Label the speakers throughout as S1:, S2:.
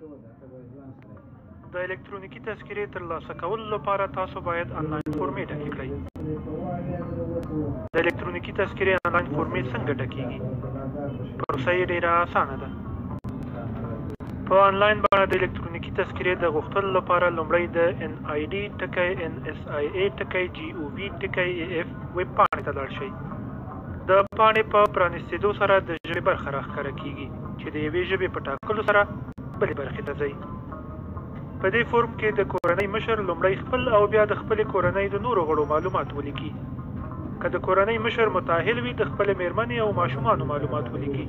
S1: د الکترونیکي تذکرې ترلاسه کولو لپاره تاسو باید انلاین فورمې ډکې کړئ. د الکترونیکي تذکرې انلاین فورمې څنګه ډکیږي؟ پروسه یې ډیره اسانه ده. په انلاین بڼه د الکترونیکي تذکرې د غوښتلو لپاره لومړی د NID.NSIA.GOV.AF ویب پاڼې ته لاړ شئ. د پاڼې په پرانیستېدو سره د ژبې برخه راښکاره کیږي چې د یوې ژبې په ټاکلو سره بلې برخې ته ځئ. په دې فورم کې د کورنۍ مشر لومړی خپل او بیا د خپلې کورنۍ د نورو غړو معلومات ولیکي. که د کورنۍ مشر متاهل وي، د خپلې میرمنې او ماشومانو معلومات ولیکي.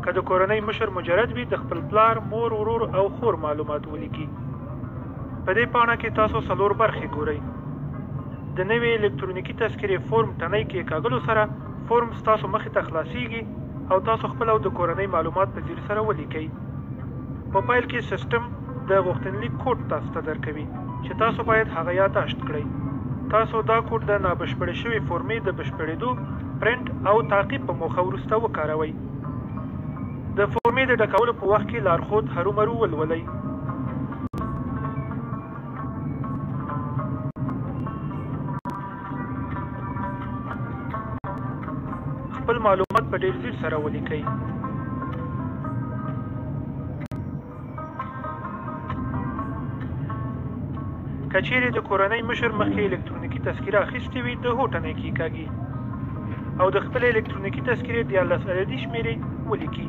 S1: که د کورنۍ مشر مجرد وي، د خپل پلار، مور، ورور او خور معلومات ولیکي. په دې پاڼه کې تاسو څلور برخې ګورئ. د نوې الکترونیکي تذکرې فورم ټنۍ کې کاږلو سره فورم ستاسو مخې ته خلاصیږي او تاسو خپل او د کورنۍ معلومات په ځیر سره ولیکئ. په پیل کې سیستم د غوښتنلیک کوډ تاسو ته درکوي چې تاسو باید هغه یاداشت کړئ. تاسو دا کوډ د نابشپړې شوې فورمې د بشپړېدو، پرنټ او تعقیب په موخه وروسته وکاروئ. د فورمې د ډکولو په وخت کې لارښود هرومرو ولولئ. خپل معلومات په ډېر ځیر سره ولیکئ. که چیرې د کورنۍ مشر مخکې الکترونیکي تذکره اخیستې وي، د هو ټنۍ کیکاږي او د خپلې الکترونیکي تذکرې 13 عددي شمیرې ولیکي.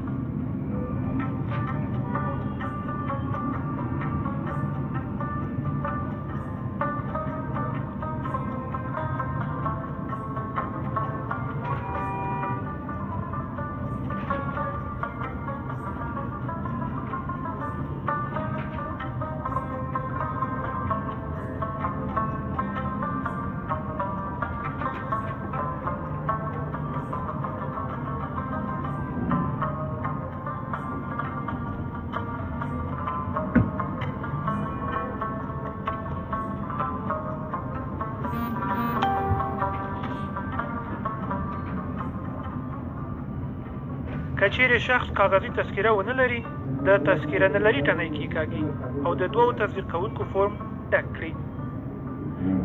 S1: که چیرې شخص کاغذي تذکره ونه لري، د تذکره نه لري ټنۍ کیکاږي او د دوو تصدیق کوونکو فورم ډک کړي.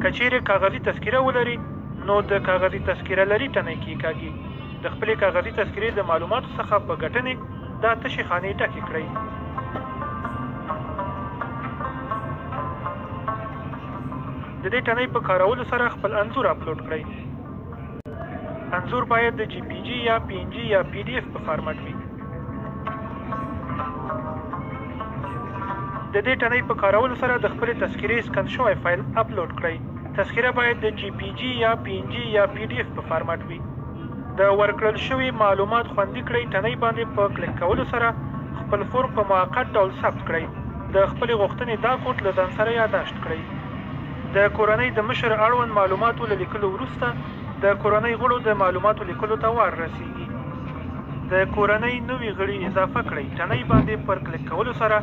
S1: که چیرې کاغذي تذکره ولري، نو د کاغذي تذکره لري ټنۍ کیکاږي. د خپلې کاغذي تذکرې د معلوماتو څخه په ګټنې دا تشې خانې ډکې کړئ. د دې ټنۍ په کارولو سره خپل انځور اپلوډ کړئ. انځور باید د جی پی جی یا پی ان جی یا پی ډي ایف په فارمټ وي. د دې ټنۍ په کارولو سره د خپلې تذکرې سکن شوی فایل اپلوډ کړئ. تذکره باید د جی پی جی یا پی ان جی یا پی ډي ایف په فارمټ وي. د ورکړل شوي معلومات خوندي کړئ ټنۍ باندې په کلیک کولو سره خپل فورم په موقت ډول ثبت کړئ. د خپلې غوښتنې دا کوډ له ځان سره یاداشت کړئ. د کورنۍ د مشر اړوند معلوماتو له لیکلو وروسته د کورنۍ غړو د معلوماتو لیکلو ته وار رسیږي. د کورنۍ نوي غړي اضافه کړئ ټنۍ باندې پر کلیک کولو سره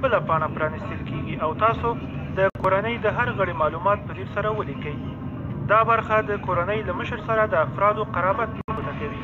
S1: بله پاڼه پرانیستل کیږي او تاسو د کورنۍ د هر غړي معلومات په ځیر سره ولیکئ. دا برخه د کورنۍ له مشر سره د افرادو قرابت په ګوته کوي.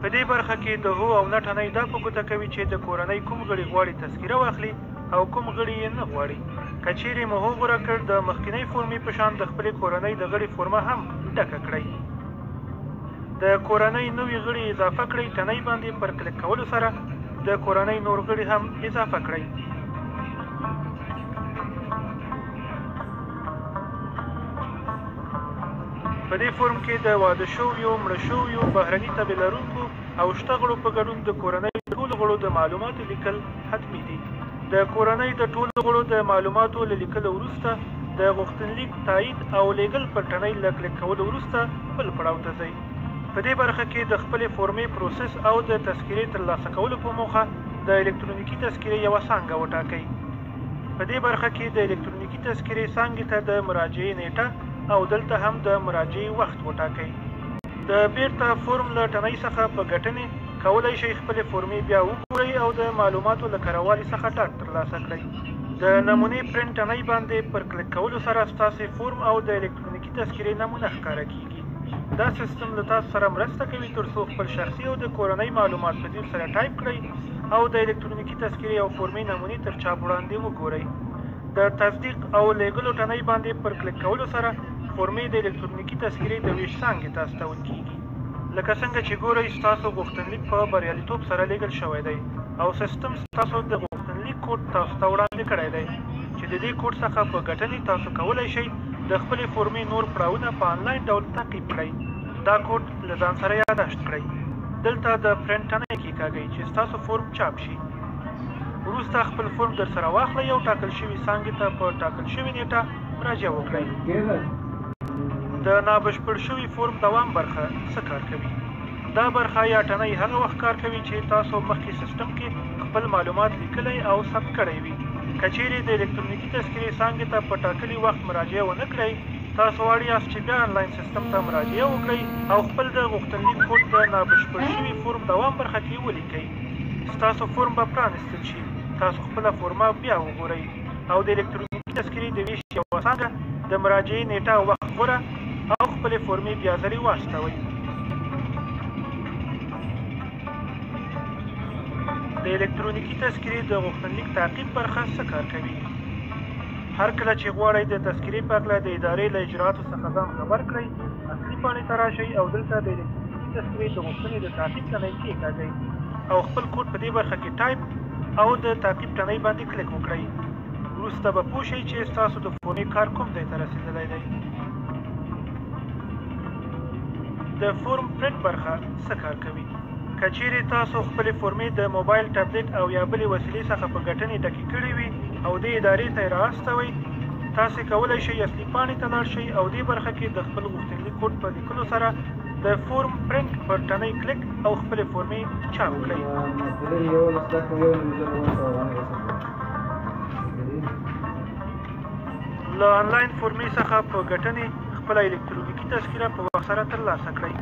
S1: په دې برخه کې د هو او نه ټنۍ دا په ګوته کوي چې د کورنۍ کوم غړي غواړي تذکره واخلي او کوم غړي یې نه غواړي. که چیرې مو هو غوره کړ، د مخکینۍ فورمې په شان د خپلې کورنۍ د غړي فورمه هم ډکه کړئ. د کورنۍ نوي غړي اضافه کړئ ټنۍ باندې پر کلیک کولو سره د کورنۍ نور غړي هم اضافه کړئ. په دې فورم کې د واده شویو، مړه شویو، بهرني تبع لرونکو او شته غړو په ګډون د کورنۍ د ټولو غړو د معلوماتو لیکل حتمي دي. د کورنۍ د ټولو غړو د معلوماتو له لیکلو وروسته د غوښتنلیک تایید او لیږل پر ټنۍ له کلیک کولو وروسته بل پړاو ته ځئ. په دې برخه کې د خپلې فورمې پروسس او د تذکرې ترلاسه کولو په موخه د الکترونیکي تذکرې یوه څانګه وټاکئ. په دې برخه کې د الکترونیکي تذکرې څانګې ته د مراجعې نیټه او دلته هم د مراجعې وخت وټاکئ. د بیرته فورم له ټنۍ څخه په ګټنې کولای شئ خپلې فورمې بیا وګورئ او د معلوماتو له کره والي څخه ډاډ ترلاسه کړئ. د نمونې پرنټ ټنۍ باندې پر کلیک کولو سره ستاسې فورم او د الکترونیکي تذکرې نمونه ښکاره کیږي. دا سیستم له تاسو سره مرسته کوي ترڅو خپل شخصي او د کورنۍ معلومات په ځیر سره ټایپ کړئ او د الکترونیکي تذکرې او فورمې نمونې تر چاپ وړاندې وګورئ. د تصدیق او لیږلو ټنۍ باندې پر کلیک کولو سره فورمې د الکترونیکي تذکرې د ویش څانګې ته استول کیږي. لکه څنګه چې ګورئ، ستاسو غوښتنلیک په بریالیتوب سره لیږل شوی دی او سیستم ستاسو د غوښتنلیک کوډ تاسو ته وړاندې کړی دی، چې د دې کوډ څخه په ګټنې تاسو کولی شئ د خپلې فورمې نور پړاوونه په انلاین ډول تعقیب کړئ. دا کوډ له ځان سره یاداشت کړئ. دلته د پرنټ ټنۍ کیکاږئ چې ستاسو فورم چاپ شي. وروسته خپل فورم در سره واخلئ او ټاکل شوي څانګې ته په ټاکل شوې نیټه مراجعه وکړئ. د نابشپړ شوي فورم دوام برخه څه کار کوي؟ دا برخه یا ټنۍ هغه وخت کار کوي چې تاسو مخکې سیستم کې خپل معلومات لیکلی او ثبت کړی وي. که چیرې د الکترونیکي تذکرې څانګې ته په ټاکلي وخت مراجعه ونه کړئ، تاسو اړ یاست چې بیا انلاین سیستم ته مراجعه وکړئ او خپل د غوښتنلیک کوډ د نابشپړ شوي فورم دوام برخه کې ولیکئ. ستاسو فورم به پرانیستل شي، تاسو خپله فورمه بیا وګورئ او د الکترونیکي تذکرې د ویش یوه څانګه د مراجعې نیټه او وخت غوره او خپلې فورمې بیا ځلې واستوئ. د الکترونیکي تذکرې د غوښتنلیک تعقیب برخه څه کار کوي؟ هر کله چې غواړئ د تذکرې په هکله د ادارې له اجرااتو څخه ځان خبر کړئ، اصلي پاڼې ته راشئ او دلته د الکترونیکي تذکرې د غوښتنې د تعقیب ټنۍ کیکاږئ او خپل کوډ په دې برخه کې ټایپ او د تعقیب ټنۍ باندې کلیک وکړئ. وروسته به پوه شئ چې ستاسو د فورمې کار کوم ځای ته رسېدلی دی. د فورم پرنټ برخه څه کار کوي؟ که چیرې تاسو خپلې فورمې د موبایل، ټابلیټ او یا بلې وسیلې څخه په ګټنې ډکې کړې وي او دې ادارې ته یې رااستوئ، تاسې کولی شئ اصلي پاڼې ته لاړ شئ او دې برخه کې د خپل غوښتنلیک کوډ په لیکلو سره د فورم پرنټ پر ټنۍ کلیک او خپلې فورمې چاپ کړئ. له انلاین فورمې څخه په ګټنې خپله الکترونیکي تذکره په وخت سره ترلاسه کړئ.